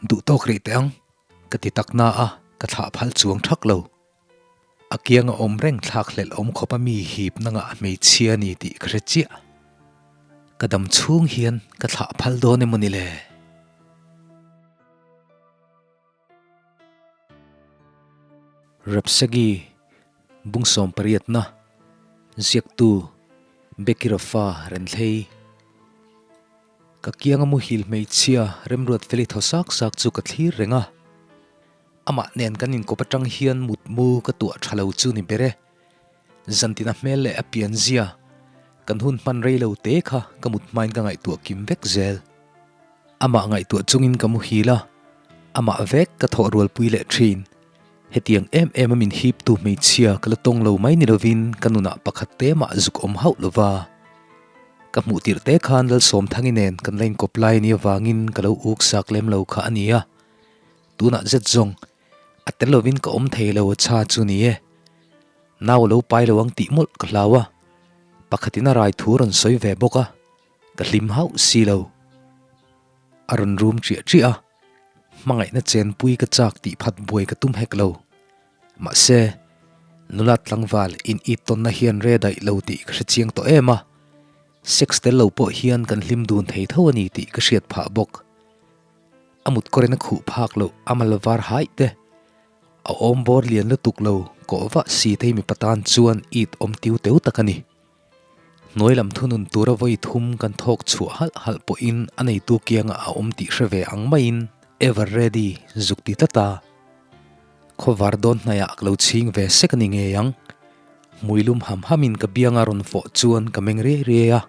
Duh tawk rih teh ang, ka ti tak na a, ka thlah phal chuang thak lo. A kianga awm reng thlak hlelh awm khawp a mi hip na ngah hmeichhia ni tih ka hre chiah. Ka dam chhung hian ka thlah phal dawn emaw ni le? Rapsagi Bungsawm pariatna Ziaktu Becky Rafa Renthlei Ka kianga muhil hmeichhia Remruat Feli thaw sak sak chu ka thlir reng a. Amah nen kan inkawp atang hian mutmu ka tuah tha lo chu ni ber e. Zantina hmel leh a pianzia kan hun hman rei lo te kha ka mut hmain ka ngaihtuah kim vek zel. Amah ngaihtuah chungin ka muhil a, amah vek ka thawh rualpui leh thin. Hetiang em em a min hiptu hmeichhia ka la tawng lo mai ni lovin ka nunah pakhat te mah zuk awm hauh lo va. Ka hmuh tirh te khan Lalsawmthangi nen kan la inkawp lai a nih avangin ka lo uk sak lem lo kha a ni a. Tunah zet zawng a tel lovin ka awm thei lo a cha chu ni e. Nau a lo pai lo ang tih mawlh ka hlau a, pakhatin a rai thu rawn sawi ve bawk a, ka hlim hauh si lo. A rawn rum ṭiah ṭiah a, hmangaihna chenpui ka chak tih phat buai ka tum hek lo. Mahse, nula tlangval in it tawnna hian re daih lo tih ka hre chiang tawh em a, sex tel lo pawh hian kan hlim dun thei tho a ni tih ka hriat phah bawk. A mut kawrin a khuh phak loh a mal var haih te, a awm bawr lian lutuk lo kawh vah si te hi mipa tan chuan it awm tiu teu tak a ni. Hnuai lam thunun tura vawi thum kan thawk chhuah halh halh pawhin a neitu kiangah a awm tih hre ve ang maiin ever ready zuk ti tlat a. Khawvar dawn hnaiah ka lo chhing ve sek a ni ngei ang. Hmui lum ham hamin ka bianga rawn fawh chuan ka meng riai riai a.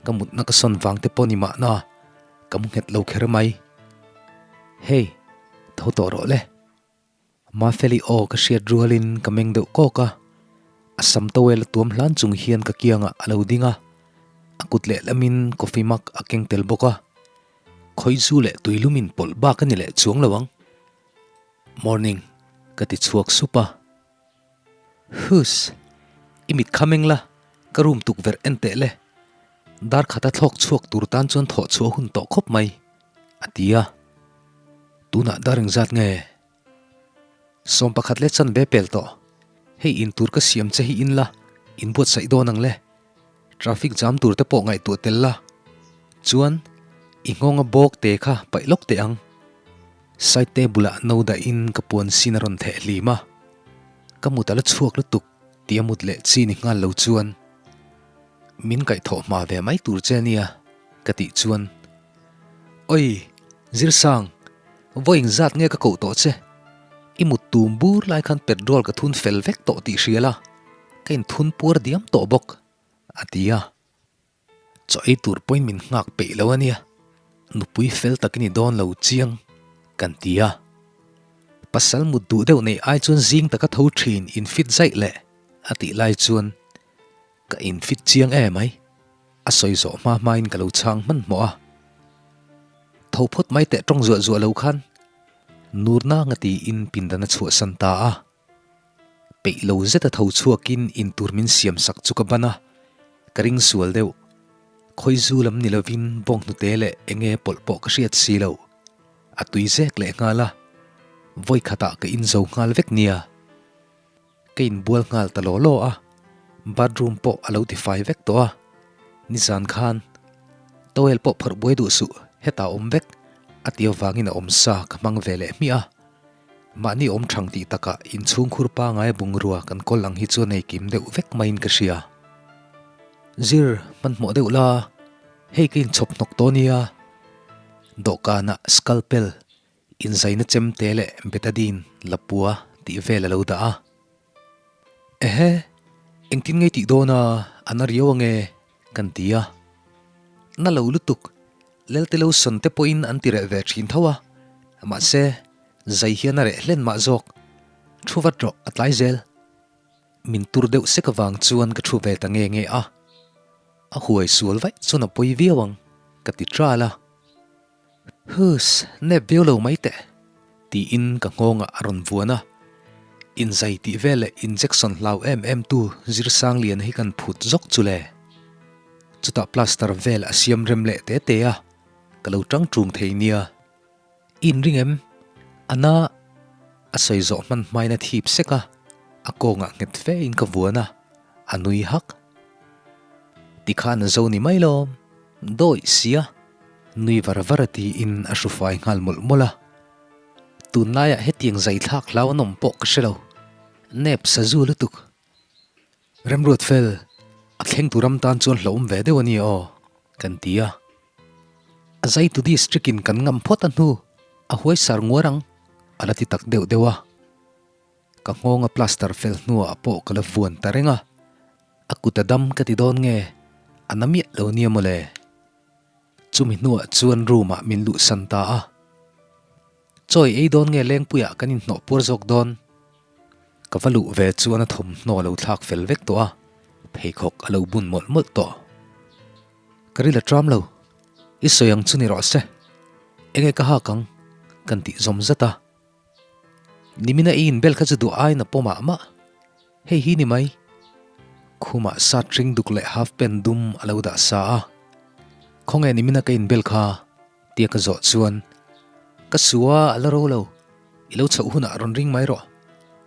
Ka mutna ka sawn vang te pawh ni mahna. Ka mu nghet lo kher mai. Hey, tho tawh rawh le. Mafeli aw ka hriat rualin ka meng deuh kawk a. A sam towel a tuam hlan chung hian ka kiangah a lo ding a. A kut lehlamin coffee mug a keng tel bawk a. Khawizu leh tuilumin pawlh bak a ni leh chuang lo ang. Morning, ka ti chhuak sup a. Huss! I mit kha meng la, ka room tukverh en teh le. Dar khata thlawk chhuak tur tan chuan thawh chhuah hun tawh khawp mai, a ti a. Tunah dar engzat nge? 11 leh chanve pel tawh. Hei in tur ka siam che hi in la, in buatsaih dawn ang le. Traffic jam tur te pawh ngaihtuah tel la. Chuan, i nghawnga bawk te kha paih lawk teh ang. Side table ah no dahin ka puan sin a rawn theh hlim a, ka mut a la chhuak lutuk tih a mut leh chi ni nghal lo chuan min kaihthawh hma ve mai tur che nia ka tih chuan Oi! Zirsang, vawi engzat nge ka koh tawh che? I mut tum bur lai khan petrol ka thun fel vek tawh tih hria la, ka inthun puar diam tawh bawk a ti a. Chaw ei tur pawhin min nghak peih lo a nia, nupui fel tak i ni dawn lo chiang kan ti a. Pasal mut duh deuh neih ai chuan zing taka tho thin in fit zaih leh a tih lai chuan ka in fit chiang e mai. A sawi zawh hma hmain ka lo chhang hmanhmawh a. Tho phawt mai teh tawng zuah zuah lo khan Nurna nga tiin pindan a chhuahsan ta a. Peih lo zeta tho chhuakin intur min siam sak chu ka ban a, ka ring sual deuh. Khawizu lam ni lovin bawnghnute leh enge pawlh pawh ka hriat si lo. A tui zek leh nghal a, vawi khatah ka inzo nghal vek nia. Ka inbual nghal ta law law a, bathroom pawh a lo tifai vek tawh a. Nizan khan towel pawh phawrh buai duh suh, hetah a awm vek, a ti avangin a awm sa ka hmang ve leh hmiah a. Mahni awm thang tih takah inchhungkhur pangai bungrua kan kawl ang hi chu a nei kim deuh vek maiin ka hria. Zir, hmanhmawh deuh la, hei ka inchhawp hnawk tawh nia. Dawhkanah scalpel, inzaina chemte leh betadine, lapua tih vel a lo dah a. Ehe, engtin ngei tih dawn a, a na riau ange, kan ti a. Na lo lutuk, Lelte lo sawn te pawhin an ti reh ve thin tho a, mahse, zai hian a reh hlen mah zawk. Thu vat rawh, a tlai zel. Min tur deuh sek avang chuan ka thu ve ta nge nge a. A huai sual vaih chuan a pawi viau ang, ka ti tral a. Huss, nep viau lo mai teh, tiin ka nghawngah a rawn vuan a. Inzai tih vel leh injection hlau em em tu Zirsangliana hi kan phut zawk chu le. Chutah plaster vel a siam rem leh te te a, ka lo tang ṭung thei nia. I inring em? A na a sawi zawh hman hmain a thip sek a, a kawngah nghet fe in ka vuan a, a nui hak. Tikhan a zo ni mai lawm, dawih sia, nui var var a tiin a hrufai nghal mawlh mawlh a. Tunlaiah hetiang zai thlak hlau an awm pawh ka hre lo, nep sazu lutuk. Remruat fel, a thleng tur ram tan chuan hlauhawm ve deuh a ni aw, kan ti a. A zaitu district in kan ngam phawt a hnu, a huai sar nguar ang, a la ti tak deuh deuh a. Ka nghawnga plaster fel hnuah pawh ka la vuan ta reng a, a kut a dam ka ti dawn nge, a na miah lo nia mawle. Chumi hnuah chuan room ah min luhsan ta a. Chawi ei dawn nge Lengpuiah kan inhnawh puar zawk dawn? Ka va luh ve chuan a thawmhnaw a lo thlak fel vek tawh a, pheikhawk a lo bun mawlh mawlh tawh. Ka ril a ṭam lo, i sawi ang chu ni rawh se. Enge ka hak ang? Kan tih zawm zat a. Nimina i inbel kha chu duh aiin a pawm ah mah. Hei hi ni mai. Khumah shirt ring duk leh half pant dum a lo dah sa a. Khawnge nimina ka inbel kha? Tia ka zawh chuan, Ka su a, a la ro lo. I lo chhoh hunah rawn ring mai rawh.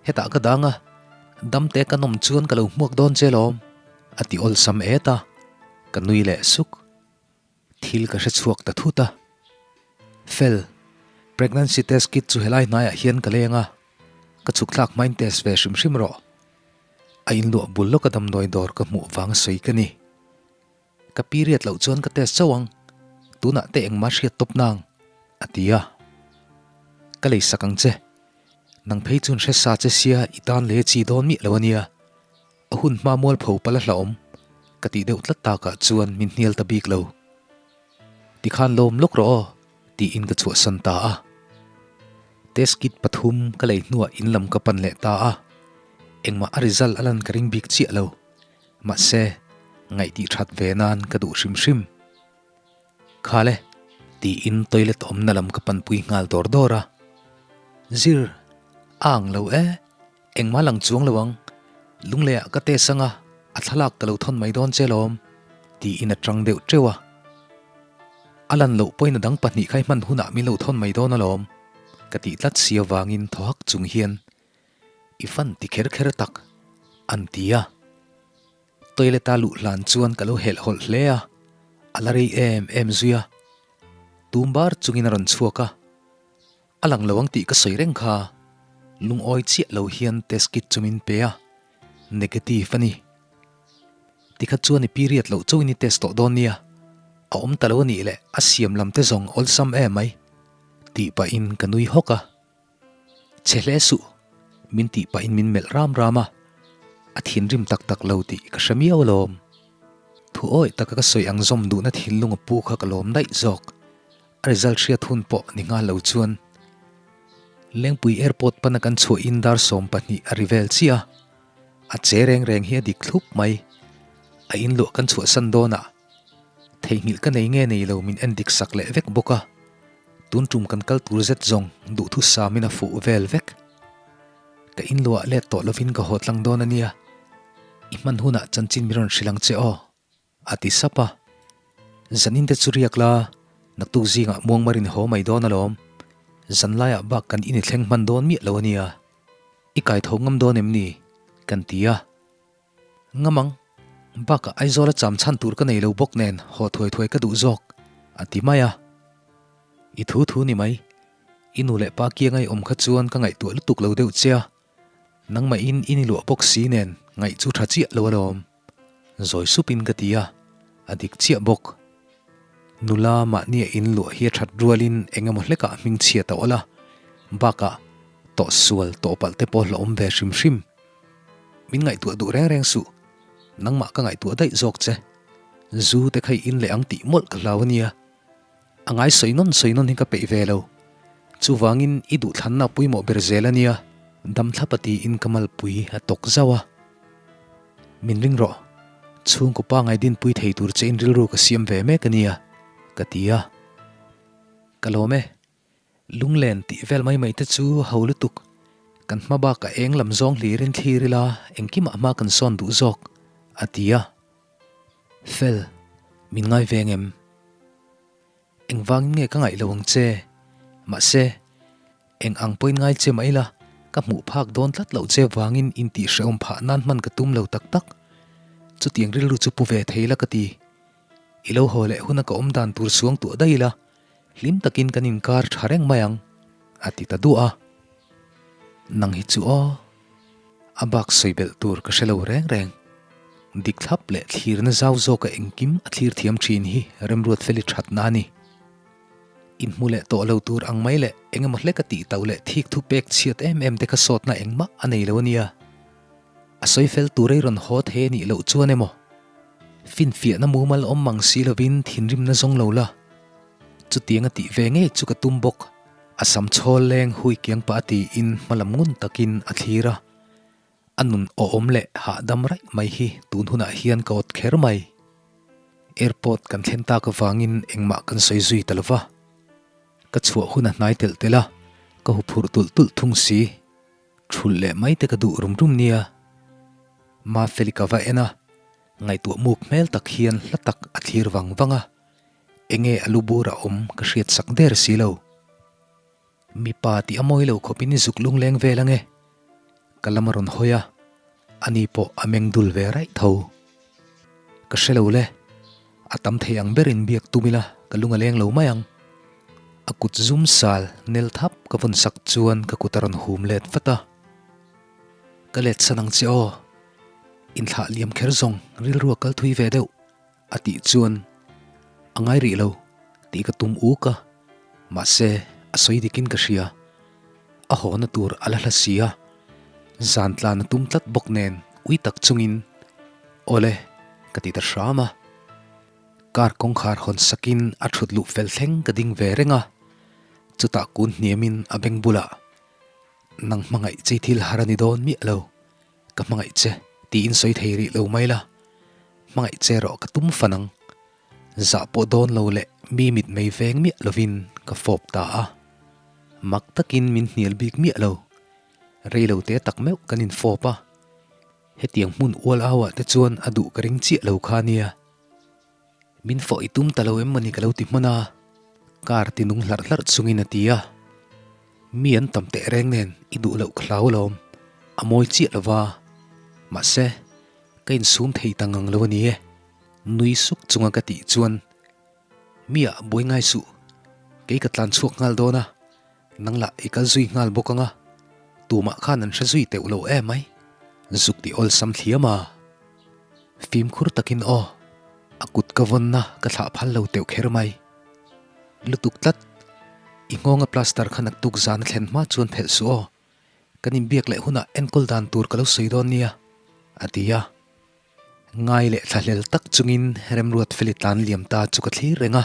Hetah ka dang a, damte ka nawm chuan ka lo hmuak dawn che lawm, a ti awlsam et a. Ka nui leh suk. Thil ka hre chhuak ta thut a. Fel, pregnancy test kit chu helai hnaiah hian ka leng a, ka chhuk thlak hmain test ve hrim hrim rawh. A inluah bul lawka damdawi dawr ka hmuh vang sawi ka ni. Ka period loh chuan ka test chauh ang, tunah te engmah hriat tawp nang, a ti a. Ka lei sak ang che. Nang phei chuan hre sa che sia i tan leh chi dawn miah lo a nia. A hun hma mualpho pala hlauhawm ka tih deuh tlat takah chuan min hnial ta bik lo. Tikhan lawm lawk rawh aw tiin ka chhuahsan ta a. Test kit pathum ka lei hnuah in lam ka pan leh ta a. Engmah a result a lan ka ring bik chiah lo. Mahse, ngaihtih that ve nan ka duh hrim hrim. Khale, tiin toilet awmna lam ka panpui nghal dawr dawr a. Zir, a ang lo e. Engmah lang chuang lo ang, Lungleiah ka test anga a thlalak ka lo thawn mai dawn che lawm, tiin a tang deuh teuh a. A lan loh pawhin a dang pahnih kha i hman hunah min lo thawn mai dawn alawm, ka tih tlat si avangin thaw hak chung hian i fan ti kher kher tak, an ti a. Toilet-a luh hlan chuan ka lo helhhawlh hle a, a la rei em em zui a. Tum bar chungin a rawn chhuak a. A lang lo ang tih ka sawi reng kha lungawi chiah lo hian test kit chu min pe a, negative a ni. Tikhat chuan i period loh chauhin i test tawh dawn nia, a awm ta lo a nih leh a siam lam te zawng awlsam em mai tih pahin ka nui hawk a. Che hle suh min tih pahin min melh ram ram a, a thinrim tak tak lo tih ka hre miau alawm. Thu awih taka ka sawi ang zawm duhna thinlung a pu kha ka lawm daih zawk. A result hriat hun pawh ni nghal lo chuan Lengpui Airport pana kan chhuahin dar 12 a ri vel chiah a, a che reng reng hi a dik thlup mai. A inluah kan chhuahsan dawnah theihnghilh ka nei nge nei lo min en dik sak leh vek bawk a, tun tum kan kal tur zet zawng duhthusamin a fuh vel vek. Ka inluah let tawh lovin ka haw tlang dawn a nia, i hman hunah chanchin min rawn hrilh ang che aw. A ti sap a, Zanin te chu riak la, naktuk zingah muangmarin haw mai dawn alawm. Zanlaiah bak kan in i thleng hman dawn miah lo a nia. I kai tho ngam dawn em ni? Kan ti a. Ngam ang, bakah Aizawla cham chhan tur ka nei lo bawk nen haw thuai thuai ka duh zawk, a ti mai a. I thu thu ni mai, i nu leh pa kianga i awm kha chuan ka ngaihtuah lutuk lo deuh che a, nangmahin in i luah bawk si nen ngaih chu tha chiah lo alawm. Zawi supin ka ti a, a dik chiah bawk. Nula mahnia in luah hi a that rualin eng emaw hlekah hming chhiat a awl a, bakah tawh sual tawh palh te pawh hlauhawm ve hrim hrim. Min ngaihtuah duh reng reng suh, nangmah ka ngaihtuah daih zawk che. Zu te kha i in leh ang tih mawlh ka hlau a nia. A ngai sawi nawn sawi nawn hi ka peih ve lo. Chuvangin i duhthlanna pawimawh ber zel a nia, damthlapa tiin ka malpui a tawk zauh a. Min ring rawh, chhungkaw pa ngaidinpui thei tur che in rilru ka siam ve mek a nia, ka ti a. Ka lawm e, lunglen tih vel mai mai te chu ho lutuk, kan hma bakah eng lam zawng hlirin thlir ila engkimah hma kan sawn duh zawk, a ti a. Fel, min ngai veng em? Engvangin nge ka ngaih lo ang che? Mahse, eng ang pawhin ngai che mah ila, ka hmuh phak dawn tlat loh che vangin intihhrehawm phah nan hman ka tum lo tak tak. Chutiang rilru chu pu ve thei la ka ti. I lo haw leh huna ka awm dan tur suang tuah daih ila, hlim takin kan inkar tha reng mai ang, a ti ta duah a. Nang hi chu aw, a bak sawi belh tur ka hre lo reng reng. Dik thlap leh thlirna zau zawka engkim a thlir thiam thin hi remruat feli thatna a ni. Inhmu leh tawh lo tur ang mai leh eng emaw hlek a tih tauh leh thik thu pek chhiat em em te kha sawtna engmah a nei lo a nia. A sawi fel tur ei rawn haw thei a nih loh chuan emaw? Finfiahna mumal awm mang si lovin thinrimna zawng lo la. Chutiang a tih ve ngei chu ka tum bawk. A sam chhawl leng hui kiang pah a tiin hmalam ngun takin a thlir a. A nun awhawm leh hahdam raih mai hi tun hunah hian ka awt kher mai. Airport kan thlen tak avangin engmah kan sawi zui ta lova. Ka chhuah hun a hnai telh telh a, ka huphurh tulh tulh thung si. Thulh leh mai te ka duh rum rum nia. Mafeli ka va en a, ngaihtuah muk hmel tak hian hla tak a thlir vang vang a, enge a lu bur a awm ka hriat sak der si lo. Mipa tih a mawi lo khawpin i zuk lungleng vel ange. Ka lam a rawn hawi a, ani pawh a meng dul ve raih tho. Ka hre lo le, a tam thei ang berin biak tum ila ka lung a leng lo mai ang. A kut zum sal nel thap ka vawn sak chuan ka kut a rawn hum let vat a. Ka let san ang che aw, inthlah liam kher zawng rilru a kal thui ve deuh a tih chuan a ngai rih lo tih ka tum uk a, mahse a sawi dikin ka hria. A hawna tur a la hla si a, zan tlan a tum tlat bawk nen ui tak chungin Awle ka ti ta hram a. Car kawngkhar hawn sakin a thut luh fel thleng ka ding ve reng a, chutah kun hniamin a beng bulah Nang hmangaih che thil har a ni dawn miah lo, ka hmangaih che tiin sawi thei rih lo mai la, hmangaih che rawh ka tum fan ang. Zah pawh dawn lo leh mi mit mei veng miah lovin ka fawp ta a. Mak takin min hnial bik miah lo. Rei lo te tak meuh kan infawp a. Hetiang hmun ual auah te chuan a duh ka ring chiah lo kha nia. Min fawh i tum ta lo em mawni ka lo ti hman a, car ti nung hlarh hlarh chungin a ti a. Mi an tam teh reng nen i duh loh ka hlau alawm, a mawi chiah lo va. Mahse, ka insum thei ta ngang lo a ni e. Nui suk chunga ka tih chuan, Mi ah buai ngai suh, kei ka tlan chhuak nghal dawn a, nang lah i kal zui nghal bawk ang a, tumah khan an hre zui teuh lo em mai, zuk ti awlsam thliam a. Fimkhur takin aw, a kut ka vawnna ka thlah phal lo teuh kher mai. Lutuk tlat, i nghawnga plaster kha naktuk zan a thlen hma chuan phelh suh aw, kan inbiak leh hunah enkawl dan tur ka lo sawi dawn nia, a ti a. Ngai leh thlahlel tak chungin Remruat Feli tlan liam ta chu ka thlir reng a,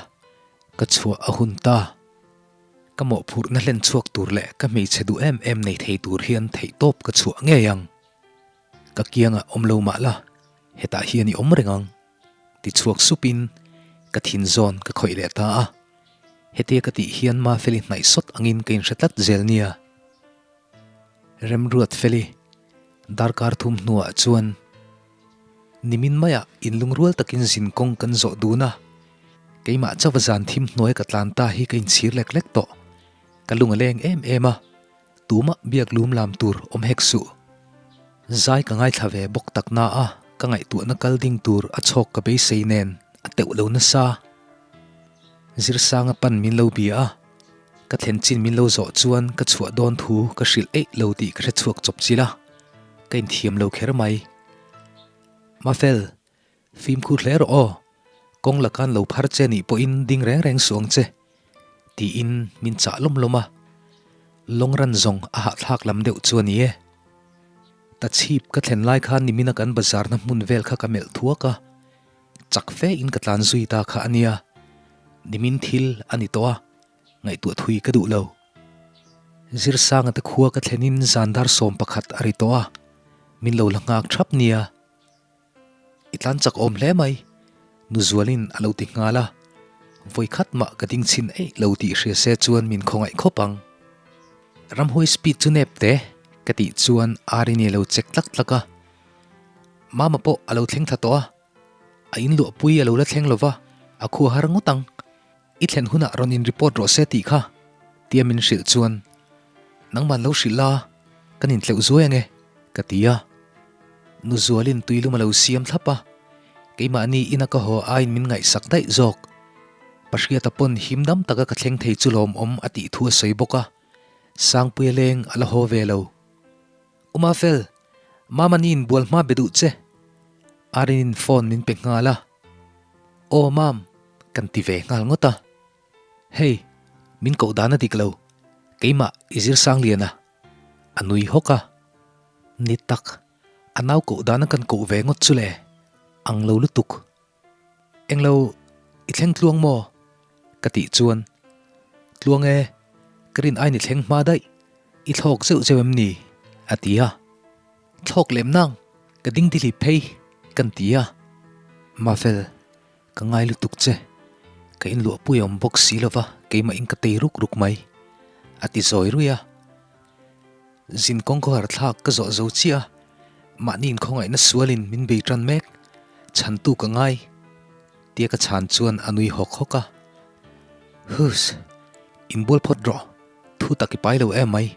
ka chhuah a hun ta. Ka mawhphurhna hlen chhuak tur leh ka hmeichhe duh em em nei thei tur hian theihtawp ka chhuah ngei ang. Ka kiangah awm lo mah la, hetah hian i awm reng ang, ti chhuak supin ka thin zawn ka khawih leh ta a. Hetia ka tih hian Mafeli hnaih sawt angin ka inhre tlat zel nia. Remruat Feli, darkar thum hnuah chuan nimin maiah inlungrual takin zin kawng kan zawh dun a, keimah chauha zan thim hnuai ka tlan ta hi ka inchhir lek lek tawh. Ka lung a leng em em a, tumah biak lum lam tur awm hek suh. Zai ka ngaithla ve bawk tak na a, ka ngaihtuahna kal ding tur a chhawk ka beisei nen a teuh lo nasa. Zirsanga pan min lo bia a. Ka thlen chin min lo zawh chuan ka chhuah dawn thu ka hrilh eih lo tih ka hre chhuak chawp chil a, ka inthiam lo kher mai. Mafel, fimkhur hle rawh aw, kawng la kan lo phar che nih pawhin ding reng reng suh ang che, tiin min chah lawm lawm a. Lawng ran zawng a hahthlak lam deuh chu a ni e. Ta chhip ka thlen lai khan nimina kan bazarna hmun vel kha ka melh thuak a. Chak fe in ka tlan zui ta kha a nia, nimin thil a ni tawh a, ngaihtuah thui ka duh lo. Zirsanga te khua ka thlenin zan dar 11 a ri tawh a, min lo la nghak thap nia. I tlan chak awm hle mai, nu Zualin a lo ti nghal a, vawi khat mah ka ding chhin eih lo tih hria se chuan min khawngaih khawp ang. Ramhuai speed chu nep te, ka tih chuan Arini a lo check tlak tlak a. Mama pawh a lo thleng thla tawh a, a inluahpui a lo la thleng lo va, a khua har ngawt ang. I thlen hunah rawn in report rawh se tih kha. Tia min hrilh chuan, Nangman lo hrilh la, kan intleuh zuai ange, ka ti a. Nu Zualin tuilum a lo siam thlap a, keimahni ina ka haw aiin min ngaihsak daih zawk. Pahriata pawn him dam taka ka thleng thei chu lawmawm a tih thu a sawi bawk a, Sangpuia leng a la haw ve lo. Umafel, Mama ni inbual hma be duh che. Arinin phone min pe nghal a. Aw Mam, kan ti ve nghal ngawt a. Hei, min koh dan a dik lo, keimah i zir sang lian a, a nui hawk a. Ni tak, a nau koh dana kan koh ve ngawt chu le, ang lo lutuk. Englo, i thleng tluang maw? Ka tih chuan, Tluang e, ka rin ain i thleng hma daih, i thlawk zeuh zeuh em ni? a ti a. Thlawk lem nang, ka ding dihlip phei, kan ti a. Mafel, Ka ngai lutuk che, ka inluahpui awm bawk si lova keimah in ka tei ruk ruk mai, a ti zawi ruih a. Zin kawng khawhar thlak ka zawh zo chiah a, mahni inkhawngaihna sualin min bei tan mek, chhantu ka ngai, tia ka chhan chuan a nui hawk hawk a. Huss, inbual phawt rawh, thu tak i pai lo em mai,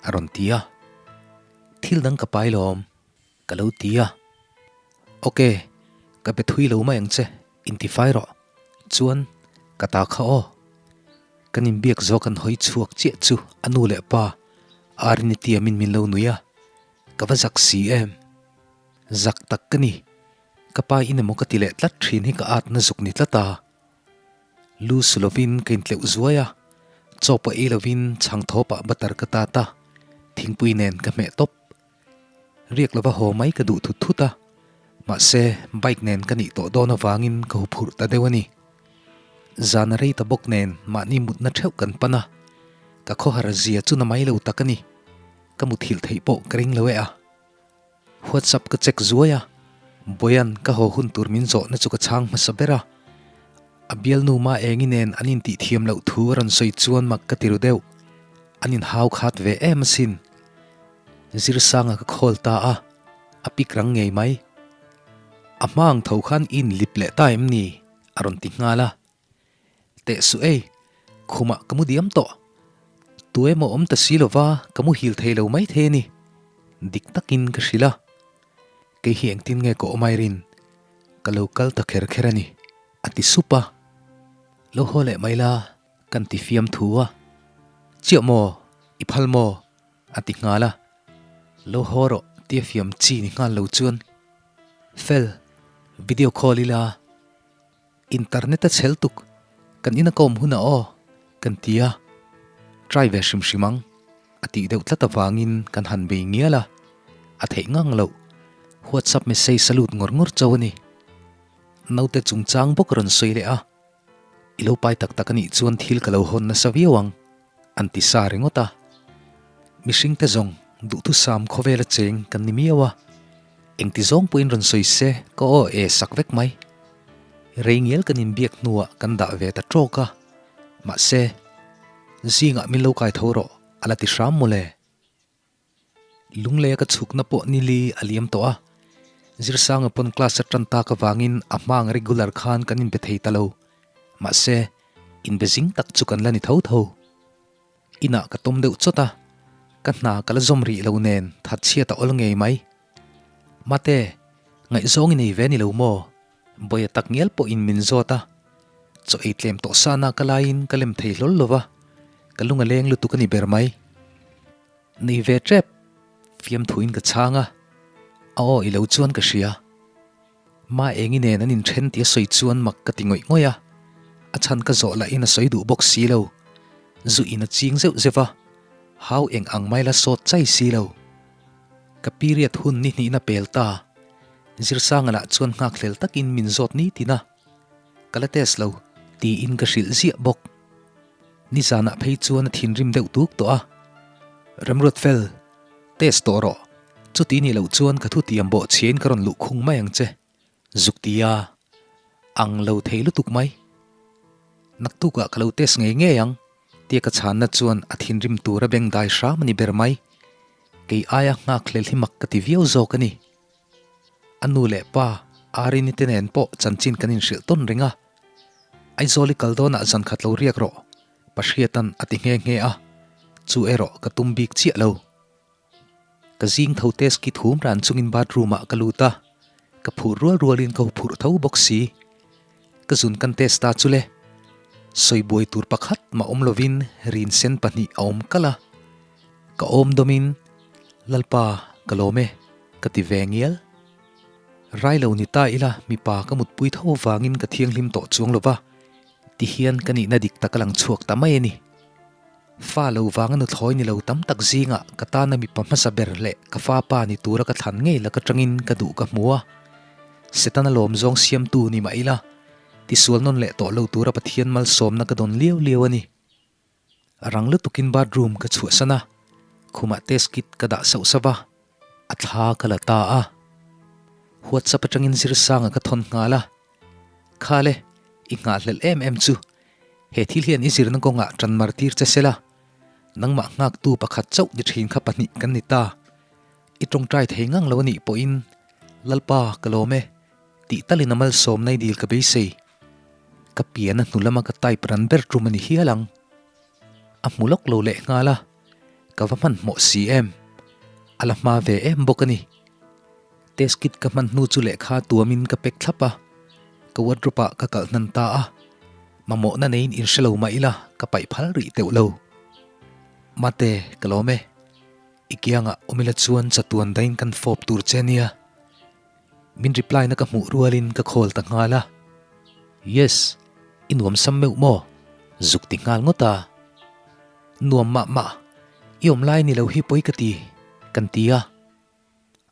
a rawn ti a. Thil dang ka pai lawm. Ka lo ti a. Ok, ka be thui lo mai ang che, intifai rawh. Chuan, ka ta kha aw. Kan inbiak zawk an hawi chhuak chiah chu a nu leh pa Arini tiamin min lo nui a, ka va zak si em. Zak tak ka ni, ka pa in emaw ka ti leh tlat thin hi ka atna zuk ni tlat a. Lu su lovin ka intleuh zuai a, chaw pawh ei lovin chhang thawpah butter ka tat a, thingpui nen ka hmeh tawp. Riak lova haw mai ka duh thut thut a, mahse bike nen ka nih tawh dawn avangin ka huphurh ta deuh a ni. Zan a rei ta bawk nen mahni mutna theuh kan pan a, ka khawhar zia chu na mai lo tak a ni. Ka muthilh theih pawh ka ring lo e a. WhatsApp ka check zuai a, Boyan ka haw hun tur min zawhna chu ka chhang hmasa ber a. A bialnu ma engi nen an intih thiam loh thu a rawn sawi chuan mak ka ti ru deuh. An inhau khat ve em asin. Zirsanga ka call ta a, a pick rang ngei mai. A hma ang tho khan i inlip leh ta em ni? a rawn ti nghal a. Teh suh ei, khumah ka mu diam tawh. Tu emaw awm ta si lova ka muhil thei lo mai thei a ni. Dik takin ka hrilh a. Kei hi engtin nge ka awm Irene? Ka lo kal ta kher kher a ni, a ti sup a. Lo haw leh mai la, kan ti fiam thu a. Chiah maw? I phal maw? A ti nghal a, Lo haw rawh tia fiam chi ni nghal lo chuan Fel, video call ila internet a chhel tuk, kan ina ka awm hunah aw kan ti a, try ve hrim hrim ang a tih deuh tlat avangin kan han bei ngial a, a theih ngang loh, WhatsApp message a lut ngawr ngawr chauh a ni. Naute chungchang bawk a rawn sawi leh a, I lo pai tak tak a nih chuan thil ka lo hawn nasa viau ang. An ti sa ringawt a. Mihring te zawng duhthusam khawvela cheng kan ni miau a, engti zawng pawhin rawn sawi se ka aw e sak vek mai. Rei ngial kan inbiak hnuah kan dah ve ta tawk a, mahse, zingah min lo kai tho rawh a la ti hram mawle. Lungleia ka chhukna pawh nili a liam tawh a, Zirsanga pawn class a tan tak avangin a hmang regular khan kan inbe thei ta lo. Mahse, inbe zing tak chu kan la ni tho tho. Inah ka tawm deuh chawt a, ka hna ka la zawm rih lo nen thatchhiat a awl ngei mai. Mate, ngaihzawng i nei ve ni lo maw? Bawia tak ngial pawhin min zawt a, chaw ei tlem tawh sa na ka laiin ka lem thei hlawl lo va, ka lung a leng lutuk a ni ber mai. Nei ve tep, fiamthuin ka chhang a, a aw i lo chuan ka hria. Ma engi nen an inthen tih a sawi chuan mak ka ti ngawih ngawih a, a chhan ka zawh lahin a sawi duh bawk si lo. Zu in a ching zeuh zeuh a, hau eng ang mai la sawt chai si lo. Ka period hun ni hnihna pel ta, Zirsanga lah chuan nghakhlel takin min zawt ni tin a, ka la test lo tiin ka hrilh ziah bawk. Nizanah phei chuan a thinrim deuh tuk tawh a, Remruat fel, test tawh rawh, chuti nih loh chuan ka thutiam bawh chhiain ka rawn luh khung mai ang che, zuk ti a, ang lo thei lutuk mai. Naktukah ka lo test ngei ngei ang, tia ka chhanna chuan a thinrim tura beng dai hram a ni ber mai. Kei aia nghakhlel hi mak ka ti viau zawk a ni. A nu leh pa Arini te nen pawh chanchin kan inhrilh tawn reng a, Aizawl i kal dawnah zan khat lo riak rawh. Pahriata'n a ti nghe nghe a, chu erawh ka tum bik chiah lo. Ka zing tho test kit hum ran chungin bathroom ah ka lut a, ka phur rual rualin ka huphurh tho bawk si. Ka zun kan test ta chu le, sawi buai tur pakhat mah awm lovin rin sen pahnih a awm kalh a, ka awm dawmin Lalpa ka lawm e ka ti ve ngial. Rai lo ni ta ila mipa ka mutpui tho vangin ka thianghlim tawh chuang lova, tihian ka nihna dik tak a lang chhuak ta mai a ni. Fa lo vanga nuthlawi ni lo tam tak zingah ka tana mipa hmasa ber leh ka fa pa ni tura ka thlan ngei lak atangin ka duh ka hmu a. Setana lawm zawng siamtu ni mah ila, tisual nawn leh tawh lo tura Pathian malsawmna ka dawn liau liau a ni. A rang lutukin bathroom ka chhuahsan a, khumah test kit ka dah sauh sauh a, a thla ka la ta a. WhatsApp atangin Zirsanga ka thawn nghal a, Khale, i nghahhlelh em em chu He thil hian i zirna kawngah ṭan mar tir che sela, nangmah nghaktu pakhat chauh ni ṭhin kha pahnih kan ni ta. I ṭawngṭai thei ngang lo a nih pawhin, Lalpa, ka lawm e, tih talin a malsawmna i dil ka beisei. Ka pian a hnu lama ka type ran ber ṭum a ni hial ang. A hmu lawk lo leh nghal a, ka va hmanhmawh si em. A la hma ve em bawk a ni. Test kit ka hman hnu chu lehkha tuamin ka pack thlap a, ka wardrobe ah ka kalh hnan ta a, mamawhna neiin inhre lo mah ila ka paih phal rih teuh lo. Mate, ka lawm e. I kiangah awm ila chuan chatuan dain kan fawp tur che nia. Min reply na ka hmuh rualin ka call ta nghal a. Yes, i nuam sam meuh maw? Zuk ti nghal ngawt a. Nuam mah mah, i awm lai ni lo hi pawi ka ti, kan ti a.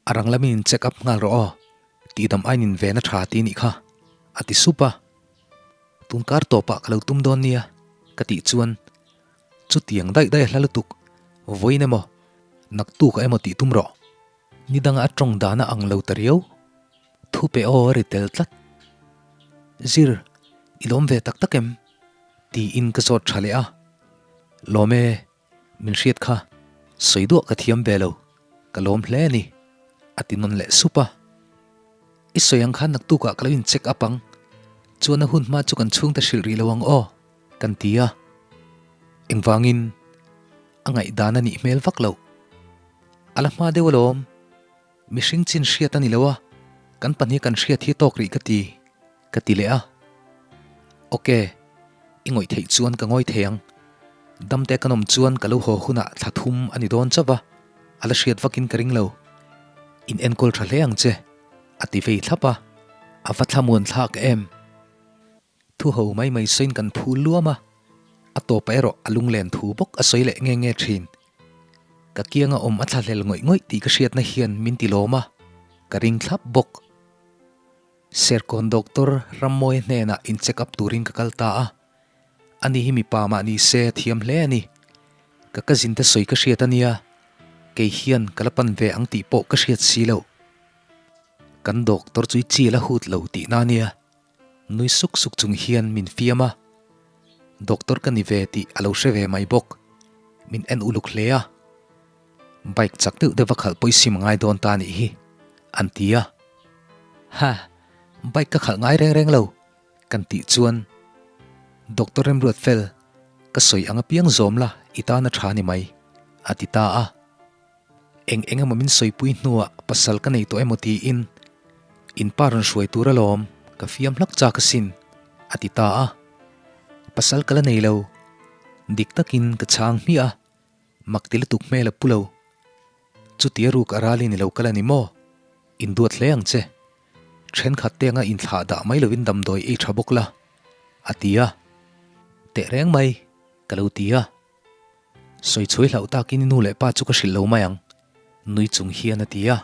A rang lamin in check up nghal rawh aw, tihdam ain in ven a tha ti nih kha, a ti sup a. Tun kar tawpah ka lo tum dawn nia, ka tih chuan chutiang daih daih a hla lutuk, vawiin emaw, naktukah emaw tih tum rawh. Ni danga a tawng dan a ang lo ta riau, thu pe aw a ri tel tlat. Zir, i lawm ve tak tak em? tiin ka zawt tha leh a. Lawm e. Min hriat kha, sawi duah ka thiam ve lo, ka lawm hle a ni, a ti nawn leh sup a. I sawi ang khan naktukah ka lo in check up ang, chuan a hun hma chu kan chhungte hrilh rih lo ang aw, kan ti a. Engvangin a ngaihdan a nih hmel vak loh. A la hma deuh alawm, mihring chin hriat a ni lo a, kan pahnih kan hriat hi tawk rih ka ti. Ka ti leh a. Ok, i ngawih theih chuan ka ngawi thei ang. Damte kan awm chuan ka lo haw hunah thla thum a ni dawn chauh va, a la hriat vakin ka ring lo. In enkawl tha hle ang che, a ti vei thlap a, a va thlamuan thlak em. Thu ho mai mai sawiin kan phul luam a, a tawpah erawh a lunglen thu bawk a sawi leh nge nge thin. Ka kianga awm a thlahlel ngawih ngawih tih ka hriatna hian min ti lawm a, ka ring thlap bawk. Serkawn Doctor Rammawi hnenah in check up turin ka kal ta a, ani hi mipa mah ni se a thiam hle a ni. Ka cousin te sawi ka hriat a nia, kei hian ka la pan ve ang tih pawh ka hriat si loh. Kan doctor chu i chi la hut lo tihna a nia, nui suk suk chung hian min fiam a. Doctor ka ni ve tih a lo hre ve mai bawk, min en uluk hle a. Bike chak deuh deuh va khalh pawh i sim ngai dawn ta nih hi, an ti a. Ha, bike ka khalh ngai reng reng lo, kan tih chuan Doctor Remruat fel, ka sawi ang apiang zawm la i tan a tha ni mai, a ti ta a. Eng eng emaw min sawipui hnuah pasal ka nei tawh emaw tiin in pa rawn hruai tur alawm, ka fiam hlak chak asin, a ti ta a. Pasal ka la nei lo, dik takin ka chhang hmiah a. Mak ti lutuk hmel a pu lo. Chutia ruk a rali ni lo kal a ni maw? Induat hle ang che. Thenkhat te anga inthlah dah mai lovin damdawi ei tha bawk la, a ti a. Teh reng mai, ka lo ti a. Sawi chhuai hlauh takin i nu leh pa chu ka hrilh lo mai ang, nui chung hian a ti a.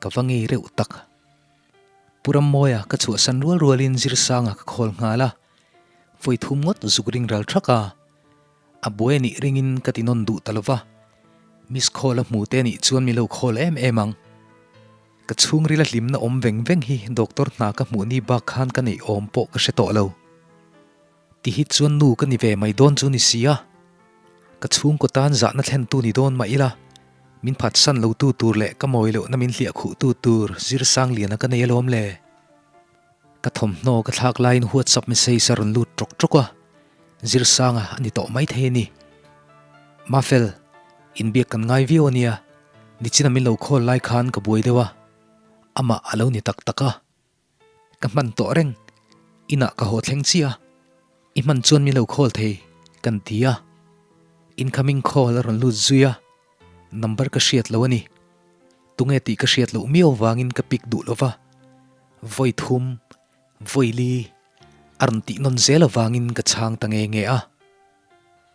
Ka va ngei reuh tak. Pu Rammawia ka chhuahsan rual rualin Zirsanga ka khawl nghal a. Vawi thum ngawt zuk ring ral thak a. A buai anih ringin ka ti nawn duh ta lova, Miss Call a hmu te anih chuan mi lo call em em ang. Ka chhungril a hlimna awm veng veng hi doctor hna ka hmuh ni bak khan ka neih awm pawh ka hre tawh lo. Ti hi chuan nu ka ni ve mai dawn chu ni si a. Ka chhungkaw tan zahna thlentu ni dawn mah ila, min phatsan lotu tur leh ka mawi lohna min hliah khuhtu tur Zirsangliana ka nei alawm le. Ka thawmhnaw ka thlak laiin WhatsApp message a rawn lut ṭawk ṭawk a. Zirsanga a ni tawh maithei a ni. Mafel, inbiak kan ngai viau a nia, nichina min lo call lai khan ka buai deuh a, amah a lo ni tak tak a. Ka hman tawh reng, inah ka haw thleng chiah a, i hman chuan min lo call thei kan ti a. Incoming call a rawn lut zui a, number ka hriat lo a ni. Tunge tih ka hriat loh miau vangin ka pick duh lo va, vawi thum, vawi li a rawn tih nawn zel avangin ka chhang ta nge nge a.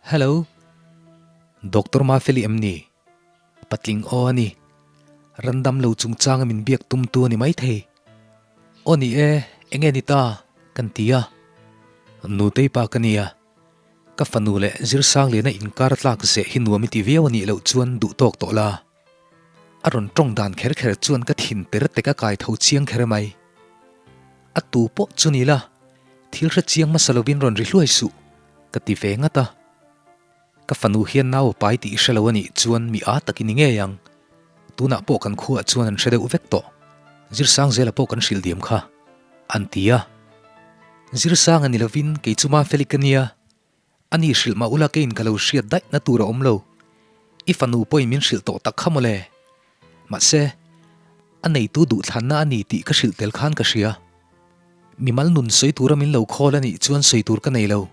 Hello, Doctor Mafeli em ni? Patling aw a ni. Randam lo chungchanga min biak tumtu a ni maithei. Aw ni e, eng nge ni ta? kan ti a. Nutei pa ka nia. Ka fanu leh Zirsangliana inkar tlak zeh hi nuam i ti viau a nih loh chuan duh tawk tawh la. A rawn tawng dan kher kher chuan ka thin ter tek a kai tho chiang kher mai. A tu pawh chu ni la, thil hre chiang hmasa lovin rawn ri hluai suh, ka ti ve ngat a. Ka fanu hian nau a pai tih i hre lo a nih chuan mi â tak i ni ngei ang. Tunah pawh kan khuaah chuan an hre deuh vek tawh. Zirsangzela pawh kan hrilh diam kha, an ti a. Zirsang a ni lovin kei chu Mafeli ka nia. Ani hrilh mah ula keiin ka lo hriat daih na tur a awm lo. I fanu pawhin min hrilh tawh tak kha mawle. Mahse, a neitu duhthlanna a ni tih ka hrilh tel khan ka hria. Mimal nun sawi tura min lo call a nih chuan sawi tur ka nei lo.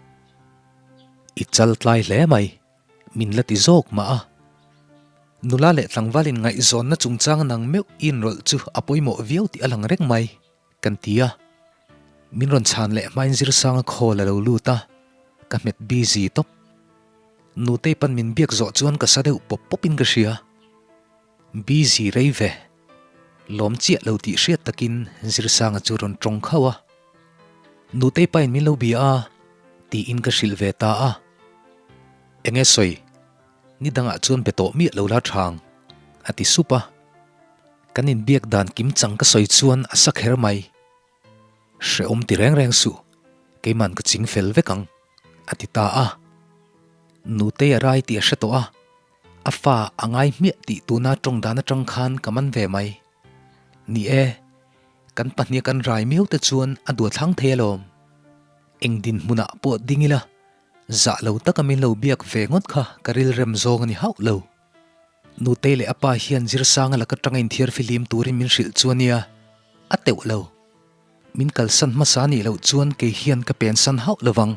I chal tlai hle mai, min la ti zawk mah a. Nula leh tlangval in ngaihzawnna chungchang nang meuh i inrawlh chu a pawimawh viau tih a lang reng mai, kan ti a. Min rawn chhan leh hmain Zirsanga call a lo lut a, ka hmet busy tawp. Nutei pan min biak zawh chuan ka sa deuh pawp pawp in ka hria. Busy rei ve. Lawm chiah lo tih hriat takin Zirsanga chu rawn tawng khauh a. Nutei pain min lo bia a, tiin ka hrilh ve ta a. Enge sawi, ni dangah chuan be tawh miah lo la thang, a ti sup a. Kan inbiak dan kim chang ka sawi chuan a sa kher mai. Hrehawm ti reng reng suh, keiman ka ching fel vek ang, a ti ta a. Nutei a rai tih a hre tawh a, a fa a ngai hmiah tih tuna tawng dan atang khan ka man ve mai. Ni e, kan pahniha kan rai miau te chuan a duathlang thei alawm. Eng dinhmunah pawh ding ila, zah lo taka min lo biak ve ngawt kha ka rilrem zawng a ni hauh lo. Nutei leh a pa hian Zirsanga laka tanga inthiar fihlim turin min hrilh chu a nia, a teuh lo. Min kalsan hmasa nih loh chuan kei hian ka pensan hauh lovang.